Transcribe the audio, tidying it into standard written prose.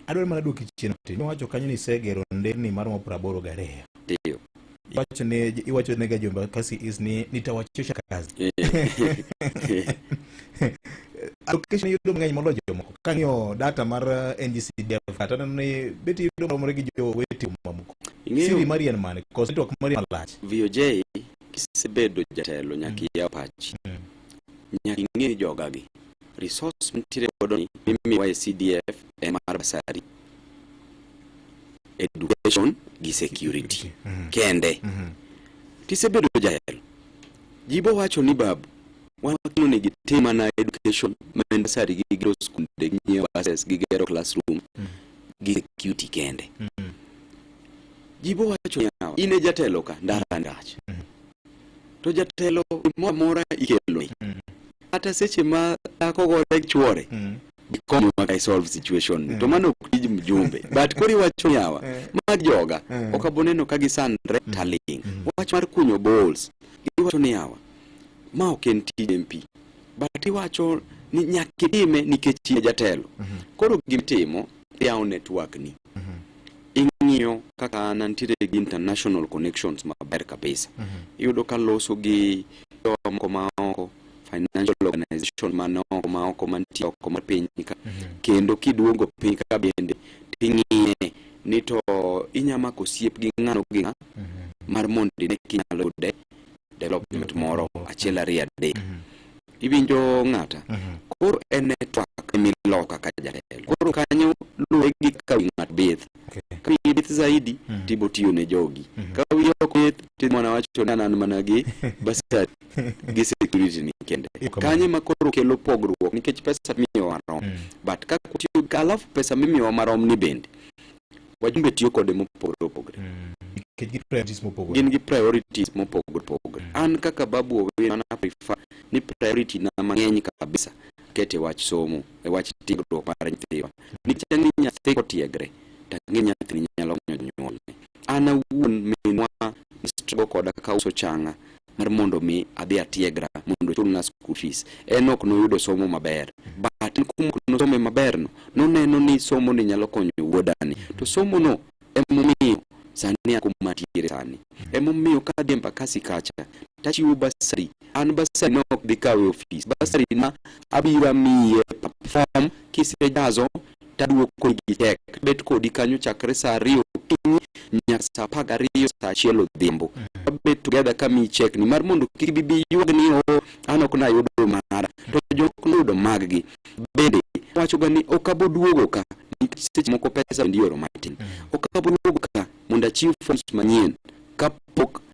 Adwaro mana duoki chien matin. Iwacho kanyo ni isegero nderni maromo 82. Ndio. Iwacho ne ga jo Embakasi East ni nitawachosha kazi. Allocation yudo mang'eny moloyo jomoko. Kang'iyo data mar NGCDF kata aneno ni bet yudo maromore gi jowete mamoko. Siri mari en mane? Koso network mari malach? VOJ, kisebedo jatelo nyaka iyaw pachi. Nyaka ing'e ni jogagi. Resource mantiere godo ni mimiyowa e CDF en mar bursary, education gi security kende. Tisebedo jatelo. Ji bo wacho ni babu, wan wakeno ni gitim mana education ma en bursary gi gero skunde gi nyiewo buses gi gero classroom gi security kende. Ji bo wacho ni yawa, in e jatelo ka ndara rach. To jatelo gimoro amora ikelo ni. Kata seche ma dhako gore gi chuore, gikonyo ka solve situation. To mano ok tij mjumbe. But koro iwacho ni yawa, mag joga, ok aboneno ka gisandre taling'. Wach mar kunyo boreholes, iwacho ni yawa, ma ok en tij MP. But iwacho ni nyaka itime nikech in e jatelo. Koro gimitimo, iyawo network ni. Ing'iyo kaka an antiere gi international connections maber kabisa. Iyudo ka loso gi jomoko ma oko, financial organization man oko ma oko mantie oko mar piny ka. Kendo kiduogo piny ka bende ting'iye ni to inya mako osiep gi ng'ano gi ng'a mar mondo ine kinyalo yude development moro achiel ariyo adek. Iwinjo ng'ata? Koro en network emiloko kaka jatelo. Koro kanyo luwore gi kaka wi ng'ato bith. Ka wiyi bith zaidi, tibo tiyo ne jogi. Ka wiyi ok bith, ti mana wacho ni an mana gi bursary gi security ni kende. Kanyo ema koro kelo pogruok nikech pesa miyowa marom. But kaka watiyo, alafu pesa mimiyowa marom ni bende, wajumbe tiyo kode mopogore opogore. Nikech gi priorities mopogore. Gin gi priorities mopogore opogore. An kaka Babu Owino, an a prefer ni priority na mang'eny kabisa akete wach somo, e wach tiegruok mar nyithiwa. Nikech ang'e ni nyathi kotiegre, to ang'e ni nyathini nyalo konyo jonyuolne. An awuon minwa ne struggle koda kauso changa mar mondo mi adhi atiegra mondo ochulna school fees. En ok noyudo somo maber. But en kuma ok nosome maber no, noneno ni somo ni nyalo konyo wuodani. To somo no emomiyo sani an kuma antiere sani. Emomiyo kadhi Embakasi kacha, tachiwo bursary. An bursary ne ok dhi kawo e ofis. Bursary na abiro amiye form kisejazo taduoko gi check. Bet kodi kanyo chakre saa 2 okinyi nyaka saa 12 saa 1 odhiambo. Wabet together kamiyi check ni mar mondo kik bi ywag ni o an ok nayudo mara. To jok noyudo mag gi. Bende wacho ga ni ok abo duogo ka nikech seche moko pesa bende ioro matin. Ok abo duogo ka mondo achiw forms manyien kapok